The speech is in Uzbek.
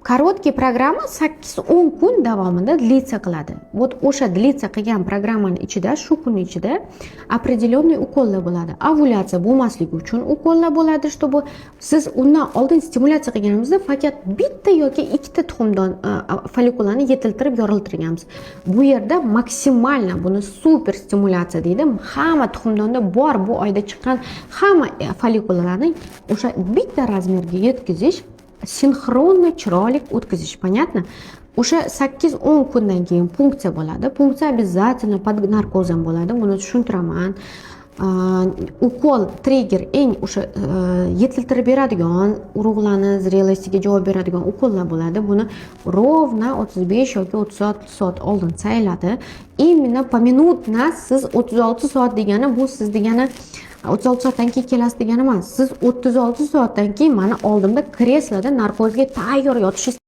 Короткий программа 8-10 kun davomida длиться qiladi. Вот o'sha длиться qilgan programmani ichida, shu kunni ichida определенный ukollar bo'ladi, ovulyatsiya bo'lmasligi uchun ukollar bo'ladi, чтобы siz undan oldin stimulyatsiya qilganimizda faqat bitta yoki ikkita tuxumdon follikulani yetiltirib, yoriltirganmiz. Bu yerda максимально, buni super stimulyatsiya deydi, hamma tuxumdonda bor, bu oyda chiqqan hamma follikulalarni o'sha bitta razmerga yetkazish, синхронно chiroyli o'tkazish. Понятно? O'sha 8-10 kundan keyin punksiya bo'ladi. Punksiya обязательно под наркозом bo'ladi, buni tushuntiraman. Ukol trigger, eng o'sha yetiltirib beradigan, urug'larni зрелости ga javob beradigan ukollar bo'ladi. Buni ровно 35 yoki 36 soat oldin sayiladi, именно поминутно. Siz 36 soat degani, bu siz degani 36 soatdan keyin kelasiz degani emas. Siz 36 soatdan keyin mani oldimda kresloda narkozga tayyor yotishingiz.